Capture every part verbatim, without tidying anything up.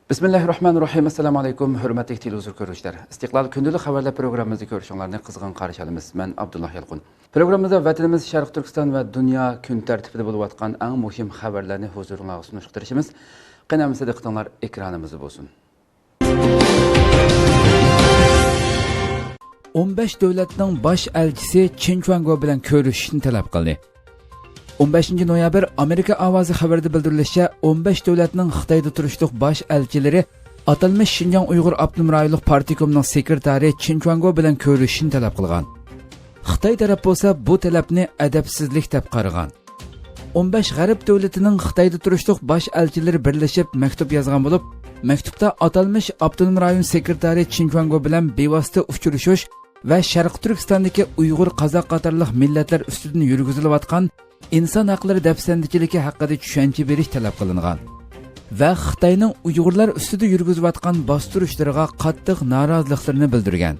بىسمىللاھىررەھمانىررەھىم. ئەسسالامۇ ئەلەيكۇم، ھۆرمەتلىك تېلېۋىزور كۆرۈشلەر. ئىستىقلال كۈندىلىك خەۋەرلەر پروگراممىمىزدا كۆرۈشۈڭلارنى قىزغىن قارشى ئالىمىز. مەن ئابدۇللا يالقۇن. پروگراممىمىزدا ۋەتىنىمىز شەرقىي تۈركىستان ۋە دۇنيا كۈن تەرتىپىدە بولۇۋاتقان ئەڭ مۇھىم خەۋەرلەرنى ھۇزۇرۇڭلارغا سۇنۇشقا تىرىشىمىز. قېنى ئەمىسە دىققىتىڭلار ئېكرانىمىزدا بولسۇن. ئون بەش دۆلەتنىڭ باش ئەلچىسى چىن چۈەنگو بىلەن كۆرۈشۈشنى تەلەپ قىلدى. ئون بەشىنچى نويابىر ئامېرىكا ئاۋازى خەۋىرىدە بىلدۈرۈلۈشىچە، ئون بەش دۆلەتنىڭ خىتايدا تۇرۇشلۇق باش ئەلچىلىرى ئاتالمىش شىنجاڭ ئۇيغۇر ئاپتونوم رايونلۇق پارتكومنىڭ سېكرېتارى چىن چۈەنگو بىلەن كۆرۈشۈشنى تەلەپ قىلغان. خىتاي تەرەپ بولسا بۇ تەلەپنى ئەدەپسىزلىك دەپ قارىغان. ئون بەش غەرب دۆلىتىنىڭ خىتايدا تۇرۇشلۇق باش ئەلچىلىرى بىرلىشىپ مەكتۇپ يازغان بولۇپ، مەكتۇپتا ئاتالمىش ئاپتونوم رايون سېكرېتارى چىن چۈەنگو بىلەن بىۋاسىتە ئۇچرىشىش ۋە شەرقىي تۈركىستاندىكى ئۇيغۇر، قازاق قاتارلىق مىللەتلەر ئۈستىدىن يۈرگۈزۈلۈۋاتقان ئىنسان ھەقلىرى دەپسەندىچىلىكى ھەققىدە چۈشەنچە بېرىش تەلەپ قىلىنغان ۋە خىتاينىڭ ئۇيغۇرلار ئۈستىدە يۈرگۈزۈۋاتقان باستۇرۇشلىرىغا قاتتىق نارازىلىقلىرىنى بىلدۈرگەن.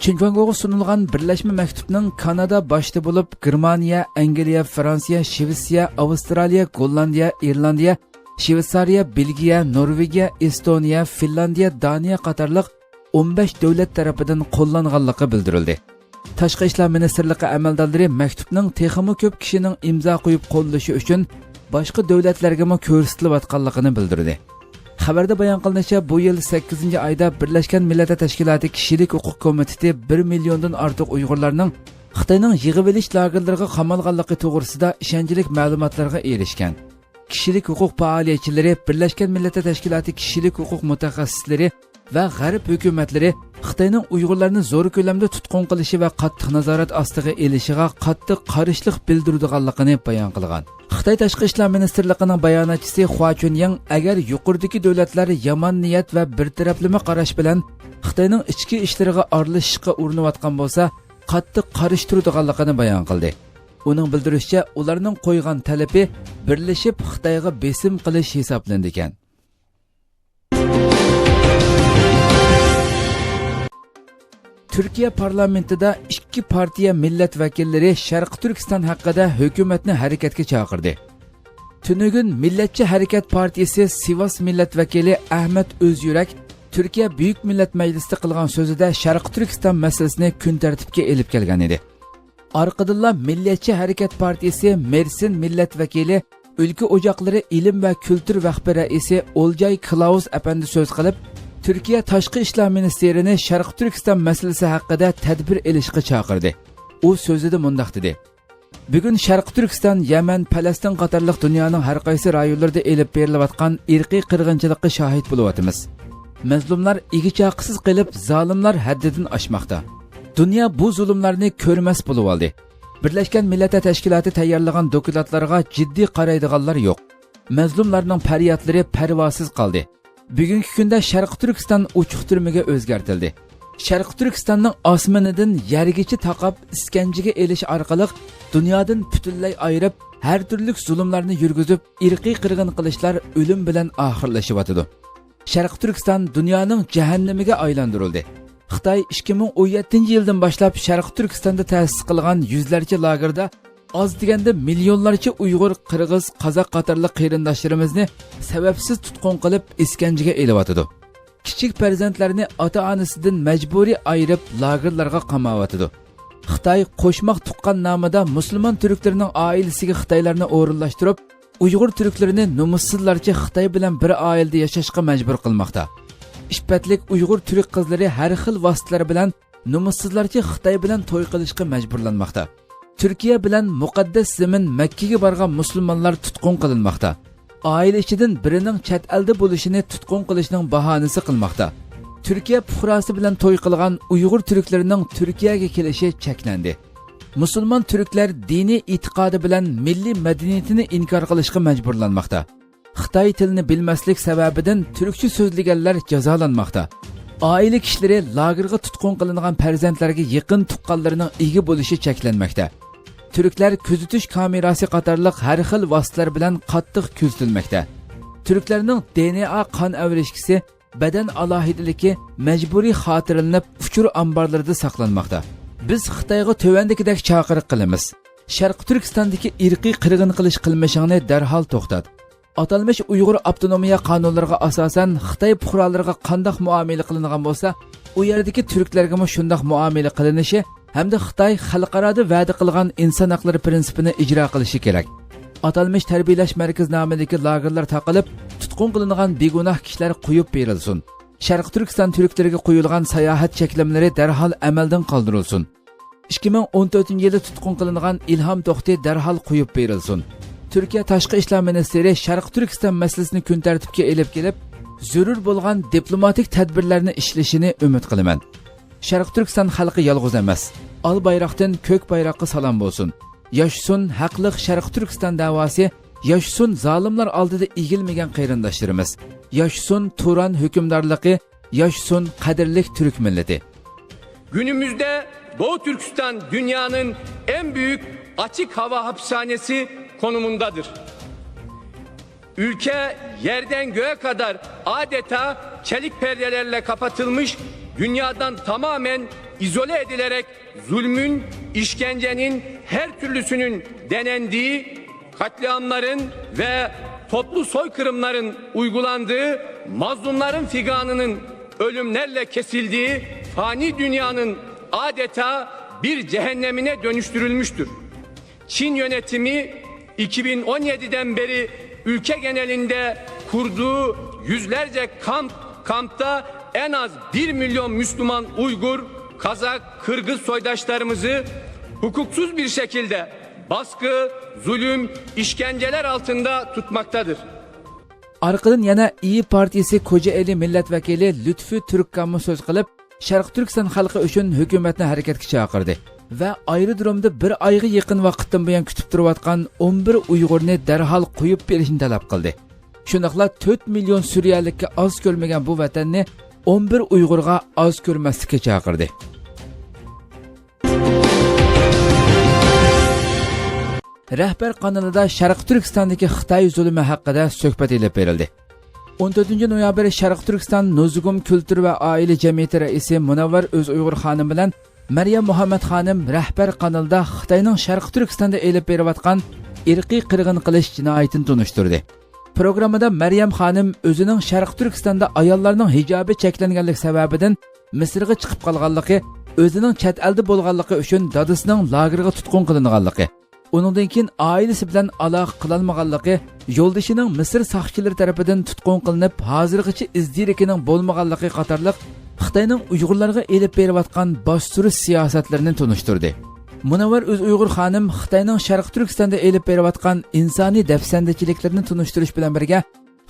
چىن چۈەنگوغا سۇنۇلغان بىرلەشمە مەكتۇپنىڭ كانادا باشتا بولۇپ، گېرمانىيە، ئەنگلىيە، فرانسىيە، شىۋېتسىيە، ئاۋسترالىيە، گوللاندىيە، ئىرلاندىيە، شىۋېتسارىيە، بېلگىيە، نورۋېگىيە، ئېستونىيە، فىنلاندىيە، دانىيە قاتارلىق ئون بەش دۆلەت تەرىپىدىن قوللانغانلىقى بىلدۈرۈلدى. تاشقى ئىشلار مىنىستىرلىقى ئەمەلدارلىرى مەكتۇپنىڭ تېخىمۇ كۆپ كىشىنىڭ ئىمزا قويۇپ قوللىشى ئۈچۈن باشقا دۆلەتلەرگىمۇ كۆرسىتىلىۋاتقانلىقىنى بىلدۈردى. خەۋەردە بايان قىلىنىشىچە، بۇ يىل سەككىزىنچى ئايدا بىرلەشكەن مىللەتلەر تەشكىلاتى كىشىلىك ھوقۇق كومىتېتى بىر مىليوندىن ئارتۇق ئۇيغۇرلارنىڭ خىتاينىڭ يىغىۋېلىش لاگېرلىرىغا قامالغانلىقى توغرىسىدا ئىشەنچلىك مەلۇماتلارغا ئېرىشكەن. كىشىلىك ھوقۇق پائالىيەتچىلىرى، بىرلەشكەن مىللەتلەر تەشكىلاتى كىشىلىك ھوقۇق مۇتەخەسسىسلىرى ۋە غەرب ھۆكۈمەتلىرى خىتاينىڭ ئۇيغۇرلارنى زور كۆلەمدە تۇتقۇن قىلىشى ۋە قاتتىق نازارەت ئاستىغا ئېلىشىغا قاتتىق قارشىلىق بىلدۈرىدىغانلىقىنى بايان قىلغان. خىتاي تاشقى ئىشلار مىنىستىرلىقىنىڭ باياناتچىسى خۇا چۈنيىڭ، ئەگەر يۇقىرىدىكى دۆلەتلەر يامان نىيەت ۋە بىر تەرەپلىمە قاراش بىلەن خىتاينىڭ ئىچكى ئىشلىرىغا ئارىلىشىشقا ئۇرۇنۇۋاتقان بولسا، قاتتىق قارشى تۇرىدىغانلىقىنى بايان قىلدى. ئۇنىڭ بىلدۈرۈشىچە، ئۇلارنىڭ قويغان تەلىپى بىرلىشىپ خىتايغا بېسىم قىلىش ھېسابلىنىدىكەن. تۈركىيە پارلامېنتىدا ئىككى پارتىيە مىللەت ۋەكىللىرى شەرقىي تۈركىستان ھەققىدە ھۆكۈمەتنى ھەرىكەتكە چاقىردى. تۈنۈگۈن مىللەتچى ھەرىكەت پارتىيىسى سىۋاس مىللەت ۋەكىلى ئەھمەت ئۆزيۈرەك تۈركىيە بۈيۈك مىللەت مەجلىسىدە قىلغان سۆزىدە شەرقىي تۈركىستان مەسىلىسىنى كۈن تەرتىپكە ئېلىپ كەلگەن ئىدى. ئارقىدىنلا مىللەتچى ھەرىكەت پارتىيىسى مېرسىن مىللەت ۋەكىلى، ئۆلكە ئوجاقلىرى ئىلىم ۋە كۈلتۈر ۋەخپى رەئىسى ئولجاي كلاۋۇس ئەپەندى سۆز قىلىپ، تۈركىيە تاشقى ئىشلار مىنىستىرىنى شەرقىي تۈركىستان مەسىلىسى ھەققىدە تەدبىر ئېلىشقا چاقىردى. ئۇ سۆزىدە مۇنداق دېدى: بۈگۈن شەرقىي تۈركىستان، يەمەن، پەلەستىن قاتارلىق دۇنيانىڭ ھەر قايسى رايونلىرىدا ئېلىپ بېرىلىۋاتقان ئىرقىي قىرغىنچىلىققا شاھىت بولۇۋاتىمىز. مەزلۇملار ئىگە-چاقىسىز قېلىپ، زالىملار ھەددىدىن ئاشماقتا. دۇنيا بۇ زۇلۇملارنى كۆرمەس بولۇۋالدى. بىرلەشكەن مىللەتلەر تەشكىلاتى تەييارلىغان دوكلاتلارغا جىددىي قارايدىغانلار يوق. مەزلۇملارنىڭ پەريادلىرى پەرۋاسىز قالدى. بۈگۈنكى كۈندە شەرقىي تۈركىستان ئوچۇق تۈرمىگە ئۆزگەرتىلدى. شەرقىي تۈركىستاننىڭ ئاسمىنىدىن يەرگىچە تاقاپ ئىسكەنجىگە ئېلىش ئارقىلىق دۇنيادىن پۈتۈنلەي ئايرىپ، ھەر تۈرلۈك زۇلۇملارنى يۈرگۈزۈپ، ئىرقىي قىرغىن قىلىشلار ئۆلۈم بىلەن ئاخىرلىشىۋاتىدۇ. شەرقىي تۈركىستان دۇنيانىڭ جەھەننىمىگە ئايلاندۇرۇلدى. خىتاي ئىككى مىڭ ئون يەتتىنچى يىلدىن باشلاپ شەرقىي تۈركىستاندا تەسىس قىلغان يۈزلەرچە لاگېردا ئاز دېگەندە مىليونلارچە ئۇيغۇر، قىرغىز، قازاق قاتارلىق قېرىنداشلىرىمىزنى سەۋەبسىز تۇتقۇن قىلىپ ئىسكەنجىگە ئېلىۋاتىدۇ. كىچىك پەرزەنتلەرنى ئاتا-ئانىسىدىن مەجبۇرىي ئايرىپ لاگېرلارغا قاماۋاتىدۇ. خىتاي قوشماق تۇغقان نامىدا مۇسۇلمان تۈركلىرىنىڭ ئائىلىسىگە خىتايلارنى ئورۇنلاشتۇرۇپ، ئۇيغۇر تۈركلىرىنى نومۇسسىزلارچە خىتاي بىلەن بىر ئائىلىدە ياشاشقا مەجبۇر قىلماقتا. ئىپپەتلىك ئۇيغۇر تۈرك قىزلىرى ھەر خىل ۋاسىتىلەر بىلەن نومۇسسىزلارچە خىتاي بىلەن توي قىلىشقا مەجبۇرلانماقتا. تۈركىيە بىلەن مۇقەددەس زېمىن مەككىگە بارغان مۇسۇلمانلار تۇتقۇن قىلىنماقتا. ئائىلە ئىچىدىن بىرىنىڭ چەت ئەلدە بولۇشىنى تۇتقۇن قىلىشنىڭ باھانىسى قىلماقتا. تۈركىيە پۇقراسى بىلەن توي قىلغان ئۇيغۇر تۈركلىرىنىڭ تۈركىيەگە كېلىشى چەكلەندى. مۇسۇلمان تۈركلەر دىنىي ئېتىقادى بىلەن مىللىي مەدەنىيىتىنى ئىنكار قىلىشقا مەجبۇرلانماقتا. خىتاي تىلىنى بىلمەسلىك سەۋەبىدىن تۈركچە سۆزلىگەنلەر جازالانماقتا. ئائىلە كىشىلىرى لاگېرغا تۇتقۇن قىلىنغان پەرزەنتلەرگە يېقىن تۇغقانلىرىنىڭ ئىگە بولۇشى چەكلەنمەكتە. تۈركلەر كۆزىتىش كامېراسى قاتارلىق ھەر خىل ۋاسىتىلەر بىلەن قاتتىق كۆزىتىلمەكتە. تۈركلەرنىڭ دې ئېن ئا قان ئايرىشكىسى، بەدەن ئالاھىدىلىكى مەجبۇرىي خاتىرىلىنىپ، ئۇچۇر ئامبارلىرىدا ساقلانماقتا. بىز خىتايغا تۆۋەندىكىدەك چاقىرىق قىلىمىز: شەرقىي تۈركىستاندىكى ئىرقىي قىرغىن قىلىش قىلمىشىڭنى دەرھال توختات. ئاتالمىش ئۇيغۇر ئاپتونومىيە قانۇنلىرىغا ئاساسەن خىتاي پۇقرالىرىغا قانداق مۇئامىلە قىلىنغان بولسا، ئۇ يەردىكى تۈركلەرگىمۇ شۇنداق مۇئامىلە قىلىنىشى ھەمدە خىتاي خەلقئارادا ۋەدە قىلغان ئىنسان ھەقلىرى پىرىنسىپىنى ئىجرا قىلىشى كېرەك. ئاتالمىش تەربىيەلەش مەركىزى نامىدىكى لاگېرلار تاقىلىپ، تۇتقۇن قىلىنغان بىگۇناھ كىشىلەر قويۇپ بېرىلسۇن. شەرقىي تۈركىستان تۈركلىرىگە قويۇلغان ساياھەت چەكلىمىلىرى دەرھال ئەمەلدىن قالدۇرۇلسۇن. ئىككى مىڭ ئون تۆتىنچى يىلى تۇتقۇن قىلىنغان ئىلھام توختى دەرھال قويۇپ بېرىلسۇن. تۈركىيە تاشقى ئىشلار مىنىستىرى شەرقىي تۈركىستان مەسىلىسىنى كۈن تەرتىپكە ئېلىپ كېلىپ، زۆرۈر بولغان دىپلوماتىك تەدبىرلەرنى ئىشلىشىنى ئۈمىد قىلىمەن. شەرقىي تۈركىستان خەلقى يالغۇز ئەمەس. ئال بايراقتىن كۆك بايراققا سالام بولسۇن. ياشىسۇن ھەقلىق شەرقىي تۈركىستان دەۋاسى، ياشىسۇن زالىملار ئالدىدا ئېگىلمىگەن قېرىنداشلىرىمىز. ياشىسۇن تۇران ھۆكۈمدارلىقى، ياشىسۇن قەدىرلىك تۈرك مىللىتى. Günümüzde Doğu Türkistan dünyanın en büyük açık hava hapishanesi konumundadır. Ülke yerden göğe kadar adeta çelik perdelerle kapatılmış, dünyadan tamamen izole edilerek zulmün, işkencenin her türlüsünün denendiği, katliamların ve toplu soykırımların uygulandığı, mazlumların figanının ölümlerle kesildiği fani dünyanın adeta bir cehennemine dönüştürülmüştür. Çin yönetimi iki bin on yediden beri ülke genelinde kurduğu yüzlerce kamp, kampta en az bir milyon Müslüman Uygur, Kazak, Kırgız soydaşlarımızı hukuksuz bir şekilde baskı, zulüm, işkenceler altında tutmaktadır. ئارقىدىن يەنە ئىيى پارتىيىسى كوجائېلى مىللەت ۋەكىلى لۈتفى تۈرككانمۇ سۆز قىلىپ، شەرقىي تۈركىستان خەلقى ئۈچۈن ھۆكۈمەتنى ھەرىكەتكە چاقىردى ۋە ئايرودرومدا بىر ئايغا يېقىن ۋاقىتتىن بۇيان كۈتۈپ تۇرۇۋاتقان ئون بىر ئۇيغۇرنى دەرھال قويۇپ بېرىشنى تەلەپ قىلدى. شۇنداقلا تۆت مىليون سۈرىيەلىككە ئاز كۆرمىگەن بۇ ۋەتەننى ئون بىر ئۇيغۇرغا ئاز كۆرمەسلىككە چاقىردى. رەھبەر قانىلىدا شەرقىي تۈركىستاندىكى خىتاي زۇلۇمى ھەققىدە سۆھبەت ئېلىپ بېرىلدى. ئون تۆتىنچى نويابىر شەرقىي تۈركىستان نۇزۇگۇم كۈلتۈر ۋە ئائىلە جەمئىيىتى رەئىسى مۇنەۋۋەر ئۆزئۇيغۇر خانىم بىلەن مەريەم مۇھەممەد خانىم رەھبەر قانىلىدا خىتاينىڭ شەرقىي تۈركىستاندا ئېلىپ بېرىۋاتقان ئىرقىي قىرغىن قىلىش جىنايىتىنى تونۇشتۇردى. پروگراممىدا مەريەم خانىم ئۆزىنىڭ شەرقىي تۈركىستاندا ئاياللارنىڭ ھىجابى چەكلەنگەنلىكى سەۋەبىدىن مىسىرغا چىقىپ قالغانلىقى، ئۆزىنىڭ چەت ئەلدە بولغانلىقى ئۈچۈن دادىسىنىڭ لاگېرغا تۇتقۇن قىلىنغانلىقى، ئۇنىڭدىن كېيىن ئائىلىسى بىلەن ئالاقە قىلالمىغانلىقى، يولدىشىنىڭ مىسىر ساقچىلىرى تەرىپىدىن تۇتقۇن قىلىنىپ، ھازىرغىچە ئىز دېرىكىنىڭ بولمىغانلىقى قاتارلىق خىتاينىڭ ئۇيغۇرلارغا ئېلىپ بېرىۋاتقان باستۇرۇش سىياسەتلىرىنى تونۇشتۇردى. مۇنەۋۋەر ئۆزئۇيغۇر خانىم خىتاينىڭ شەرقىي تۈركىستاندا ئېلىپ بېرىۋاتقان ئىنسانىي دەپسەندىچىلىكلىرىنى تونۇشتۇرۇش بىلەن بىرگە،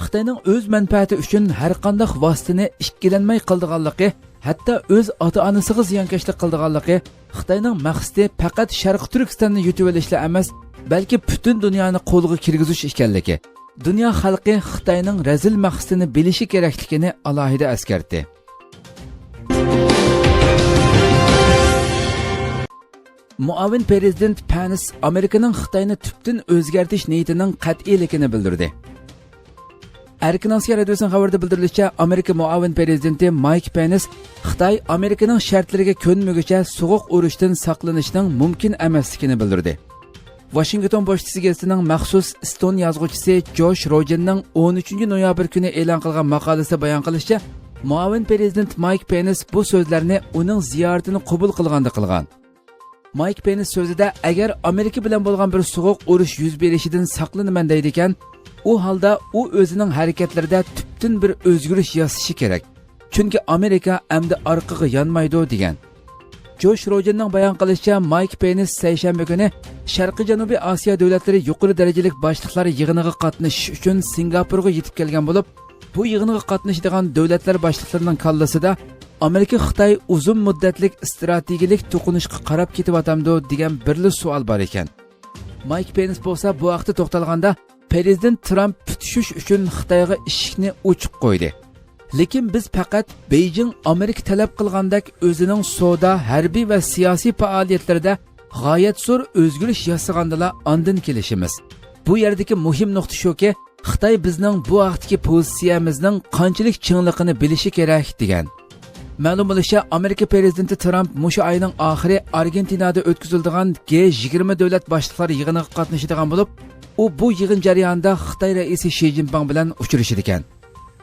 خىتاينىڭ ئۆز مەنپەئەتى ئۈچۈن ھەرقانداق ۋاسىتىنى ئىككىلەنمەي قىلىدىغانلىقى، ھەتتا ئۆز ئاتا-ئانىسىغا زىيانكەشلىك قىلىدىغانلىقى، خىتاينىڭ مەقسىتى پەقەت شەرقىي تۈركىستاننى يۇتۇۋېلىشلا ئەمەس، بەلكى پۈتۈن دۇنيانى قولغا كىرگۈزۈش ئىكەنلىكى، دۇنيا خەلقى خىتاينىڭ رەزىل مەقسىتىنى بىلىشى كېرەكلىكىنى ئالاھىدە ئەسكەرتتى. مۇئاۋىن پىرېزىدېنت پەنس ئامېرىكىنىڭ خىتاينى تۈپتىن ئۆزگەرتىش نىيىتىنىڭ قەتئىيلىكىنى بىلدۈردى. ئەركىن ئاسىيا رادىيوسىنىڭ خەۋىرىدە بىلدۈرۈلۈشىچە، ئامېرىكا مۇئاۋىن پىرېزىدېنتى مايك پېنس خىتاي ئامېرىكىنىڭ شەرتلىرىگە كۆنمىگۈچە سوغۇق ئۇرۇشتىن ساقلىنىشنىڭ مۇمكىن ئەمەسلىكىنى بىلدۈردى. ۋاشىنگتون پوچتىسى گېزىتىنىڭ مەخسۇس ئىستون يازغۇچىسى جوش روجېننىڭ ئون ئۈچىنچى نويابىر كۈنى ئېلان قىلغان ماقالىسىدا بايان قىلىشىچە، مۇئاۋىن پىرېزىدېنت مايك پېنس بۇ سۆزلەرنى ئۇنىڭ زىيارىتىنى قوبۇل قىلغاندا قىلغان. مايك پېنس سۆزىدە، ئەگەر ئامېرىكا بىلەن بولغان بىر سوغۇق ئۇرۇش يۈز بېرىشىدىن ساقلىنىمەن دەيدىكەن، ئۇ ھالدا ئۇ ئۆزىنىڭ ھەرىكەتلىرىدە تۈپتىن بىر ئۆزگىرىش ياسىشى كېرەك. چۈنكى ئامېرىكا ئەمدى ئارقىغا يانمايدۇ، دېگەن. جوش روجېننىڭ بايان قىلىشىچە، مايك پېنس سەيشەنبە كۈنى شەرقىي جەنۇبىي ئاسىيا دۆلەتلىرى يۇقىرى دەرىجىلىك باشلىقلار يىغىنىغا قاتنىشىش ئۈچۈن سىنگاپورغا يېتىپ كەلگەن بولۇپ، بۇ يىغىنغا قاتنىشىدىغان دۆلەتلەر باشلىقلىرىنىڭ كاللىسىدا ئامېرىكا خىتاي ئۇزۇن مۇددەتلىك ئىستراتېگىيىلىك توقۇنۇشقا قاراپ كېتىۋاتامدۇ دېگەن بىرلا سوئال بار ئىكەن. مايك پېنس بولسا بۇ ھەقتە توختالغاندا، پىرېزىدېنت ترامپ پۈتۈشۈش ئۈچۈن خىتايغا ئىشىكنى ئوچۇق قويدى. لېكىن بىز پەقەت بېيجىڭ ئامېرىكا تەلەپ قىلغاندەك ئۆزىنىڭ سودا، ھەربىي ۋە سىياسىي پائالىيەتلىرىدە غايەت زور ئۆزگىرىش ياسىغاندىلا ئاندىن كېلىشىمىز. بۇ يەردىكى مۇھىم نۇقتا شۇكى، خىتاي بىزنىڭ بۇ ھەقتىكى پوزىتسىيەمىزنىڭ قانچىلىك چىڭلىقىنى بىلىشى كېرەك، دېگەن. مەلۇم بولۇشىچە، ئامېرىكا پىرېزىدېنتى ترامپ مۇشۇ ئاينىڭ ئاخىرى ئارگېنتىنادا ئۆتكۈزۈلىدىغان جى يىگىرمە دۆلەت باشلىقلار يىغىنىغا قاتنىشىدىغان بولۇپ، ئۇ بۇ يىغىن جەريانىدا خىتاي رەئىسى شى جىنپىڭ بىلەن ئۇچرىشىدىكەن.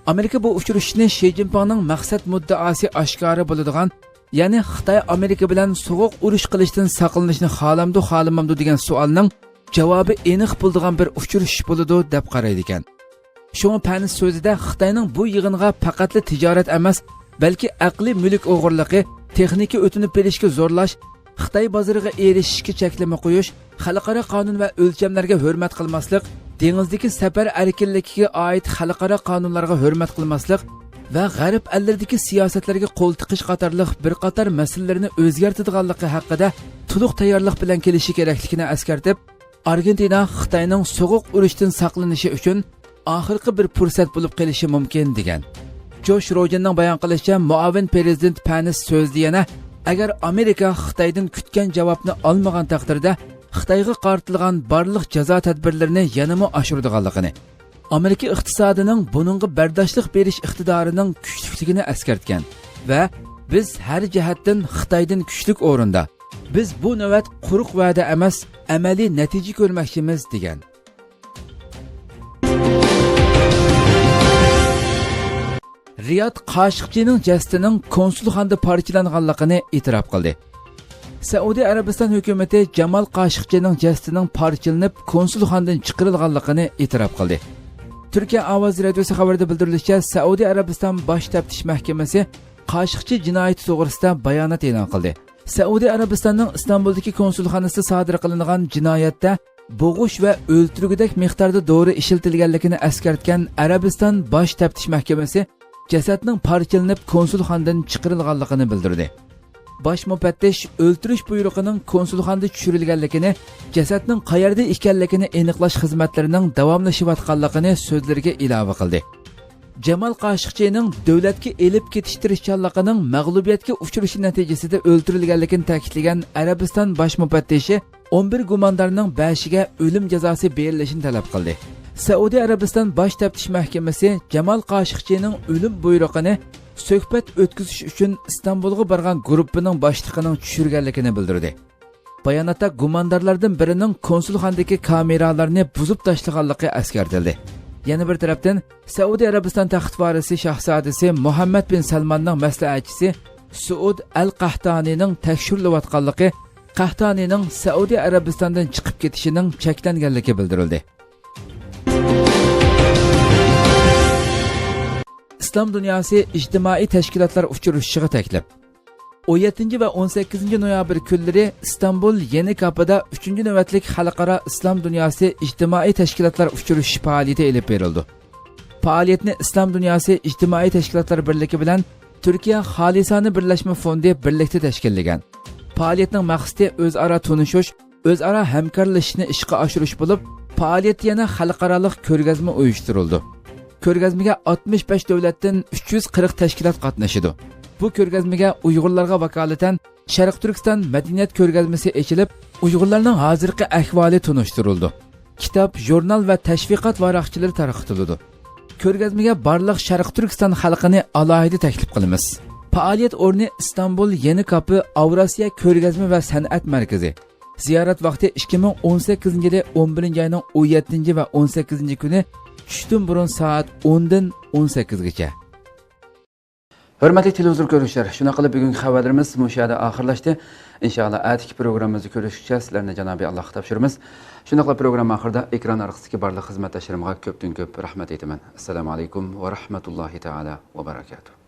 ئامېرىكا بۇ ئۇچرىشىشنى شى جىنپىڭنىڭ مەقسەت مۇددىئاسى ئاشكارا بولىدىغان، يەنى خىتاي ئامېرىكا بىلەن سوغۇق ئۇرۇش قىلىشتىن ساقلىنىشنى خالامدۇ خالىمامدۇ دېگەن سوئالنىڭ جاۋابى ئېنىق بولىدىغان بىر ئۇچرىشىش بولىدۇ، دەپ قارايدىكەن. شۇڭا پەنس سۆزىدە خىتاينىڭ بۇ يىغىنغا پەقەتلا تىجارەت ئەمەس، بەلكى ئەقلىي مۈلۈك ئوغرىلىقى، تېخنىكا ئۆتۈنۈپ ئېلىشكە زورلاش، خىتاي بازىرىغا ئېرىشىشكە چەكلىمە قويۇش، خەلقئارا قانۇن ۋە ئۆلچەملەرگە ھۆرمەت قىلماسلىق، دېڭىزدىكى سەپەر ئەركىنلىكىگە ئائىت خەلقئارا قانۇنلارغا ھۆرمەت قىلماسلىق ۋە غەرب ئەللىرىدىكى سىياسەتلەرگە قول تىقىش قاتارلىق بىر قاتار مەسىلىلەرنى ئۆزگەرتىدىغانلىقى ھەققىدە تولۇق تەييارلىق بىلەن كېلىشى كېرەكلىكىنى ئەسكەرتىپ، ئارگېنتىنا خىتاينىڭ سوغۇق ئۇرۇشتىن ساقلىنىشى ئۈچۈن ئاخىرقى بىر پۇرسەت بولۇپ قېلىشى مۇمكىن، دېگەن. جوش روجېننىڭ بايان قىلىشىچە، مۇئاۋىن پىرېزىدېنت پەنس سۆزىدە يەنە، ئەگەر ئامېرىكا خىتايدىن كۈتكەن جاۋابنى ئالمىغان تەقدىردە، خىتايغا قارىتىلغان بارلىق جازا تەدبىرلىرىنى يەنىمۇ ئاشۇرىدىغانلىقىنى، ئامېرىكا ئىقتىسادىنىڭ بۇنىڭغا بەرداشلىق بېرىش ئىقتىدارىنىڭ كۈچلۈكلۈكىنى ئەسكەرتكەن ۋە بىز ھەر جەھەتتىن خىتايدىن كۈچلۈك ئورۇندا، بىز بۇ نۆۋەت قۇرۇق ۋەدە ئەمەس، ئەمەلىي نەتىجە كۆرمەكچىمىز، دېگەن. رىياد قاشىقچىنىڭ جەسىتىنىڭ كونسۇلخانىدا پارچىلانغانلىقىنى ئېتىراپ قىلدى. سەئۇدى ئەرەبىستان ھۆكۈمىتى جامال قاشىقچىنىڭ جەسىتىنىڭ پارچىلىنىپ، كونسۇلخانىدىن چىقىرىلغانلىقىنى ئېتىراپ قىلدى. تۈركىيە ئاۋازى رادىيوسى خەۋىرىدە بىلدۈرۈلۈشىچە، سەئۇدى ئەرەبىستان باش تەپتىش مەھكىمىسى قاشىقچى جىنايىتى توغرىسىدا بايانات ئېلان قىلدى. سەئۇدى ئەرەبىستاننىڭ ئىستانبۇلدىكى كونسۇلخانىسىدا سادىر قىلىنغان جىنايەتتە بوغۇش ۋە ئۆلتۈرگۈدەك مىقداردا دورا ئىشلىتىلگەنلىكىنى ئەسكەرتكەن ئەرەبىستان باش تەپتىش مەھكىمىسى جەسەتنىڭ پارچىلىنىپ كونسۇلخانىدىن چىقىرىلغانلىقىنى بىلدۈردى. باش مۇپەتتىش ئۆلتۈرۈش بۇيرۇقىنىڭ كونسۇلخانىدا چۈشۈرۈلگەنلىكىنى، جەسەتنىڭ قەيەردە ئىكەنلىكىنى ئېنىقلاش خىزمەتلىرىنىڭ داۋاملىشىۋاتقانلىقىنى سۆزلىرىگە ئىلاۋە قىلدى. جامال قاشىقچىنىڭ دۆلەتكە ئېلىپ كېتىش تىرىشچانلىقىنىڭ مەغلۇبىيەتكە ئۇچرىشى نەتىجىسىدە ئۆلتۈرۈلگەنلىكىنى تەكىتلىگەن ئەرەبىستان باش مۇپەتتىشى ئون بىر گۇماندارنىڭ بەشىگە ئۆلۈم جازاسى بېرىلىشىنى تەلەپ قىلدى. سەئۇدى ئەرەبىستان باش تەپتىش مەھكىمىسى جامال قاشىقچىنىڭ ئۆلۈم بۇيرۇقىنى سۆھبەت ئۆتكۈزۈش ئۈچۈن ئىستانبۇلغا بارغان گۇرۇپپىنىڭ باشلىقىنىڭ چۈشۈرگەنلىكىنى بىلدۈردى. باياناتتا گۇماندارلاردىن بىرىنىڭ كونسۇلخانىدىكى كامېرالارنى بۇزۇپ تاشلىغانلىقى ئەسكەرتىلدى. يەنە بىر تەرەپتىن، سەئۇدى ئەرەبىستان تەخت ۋارىسى شاھزادىسى مۇھەممەد بىن سەلماننىڭ مەسلىھەتچىسى سۇئۇد ئەل قەھتانىنىڭ تەكشۈرۈلۈۋاتقانلىقى، قەھتانىنىڭ سەئۇدى ئەرەبىستاندىن چىقىپ كېتىشىنىڭ چەكلەنگەنلىكى بىلدۈرۈلدى. ئىسلام دۇنياسى ئىجتىمائىي تەشكىلاتلار ئۇچرىشىشىغا تەكلىپ. ئون يەتتىنچى ۋە ئون سەككىزىنچى نويابىر كۈنلىرى ئىستانبۇل يېنى كاپىدا ئۈچىنچى نۆۋەتلىك خەلقئارا ئىسلام دۇنياسى ئىجتىمائىي تەشكىلاتلار ئۇچرىشىش پائالىيىتى ئېلىپ بېرىلىدۇ. پائالىيەتنى ئىسلام دۇنياسى ئىجتىمائىي تەشكىلاتلار بىرلىكى بىلەن تۈركىيە خالىسانە بىرلەشمە فوندى بىرلىكتە تەشكىللىگەن. پائالىيەتنىڭ مەقسىتى ئۆزئارا تونۇشۇش، ئۆزئارا ھەمكارلىشىشنى ئىشقا ئاشۇرۇش بولۇپ، پائالىيەتتە يەنە خەلقئارالىق كۆرگەزمە ئۇيۇشتۇرۇلىدۇ. كۆرگەزمىگە ئاتمىش بەش دۆلەتتىن ئۈچ يۈز قىرىق تەشكىلات قاتنىشىدۇ. بۇ كۆرگەزمىگە ئۇيغۇرلارغا ۋاكالىتەن شەرقىي تۈركىستان مەدەنىيەت كۆرگەزمىسى ئېچىلىپ، ئۇيغۇرلارنىڭ ھازىرقى ئەھۋالى تونۇشتۇرۇلىدۇ. كىتاب، ژۇرنال ۋە تەشۋىقات ۋاراقچىلىرى تارقىتىلىدۇ. كۆرگەزمىگە بارلىق شەرقىي تۈركىستان خەلقىنى ئالاھىدە تەكلىپ قىلىمىز. پائالىيەت ئورنى ئىستانبۇل يېنى كاپى ئاۋراسىيا كۆرگەزمە ۋە سەنئەت مەركىزى. زىيارەت ۋاقتى ئىككى مىڭ ئون سەككىزىنچى يىلى ئون بىرىنچى ئاينىڭ ئون يەتتىنچى ۋە ئون سەككىزىنچى كۈنى چۈشتىن بۇرۇن سائەت ئوندىن ئون سەككىزگىچە. ھۆرمەتلىك تېلېۋىزور كۆرۈشلەر، شۇنداق قىلىپ بۈگۈنكى خەۋەرلىرىمىز مۇشۇ يەردە ئاخىرلاشتى. ئىنشائاللا، ئەتىكى پروگراممىمىزدا كۆرۈشكىچە سىلەرنى جانابى ئاللاھقا تاپشۇرىمىز. شۇنداقلا پروگرامما ئاخىرىدا ئېكران ئارقىسىدىكى بارلىق خىزمەتداشلىرىمغا كۆپتىن كۆپ رەھمەت ئېيتىمەن. ئەسسالامۇ ئەلەيكۇم ۋە رەھمەتۇللاھى تائالا ۋە بەرەكاتۇھ.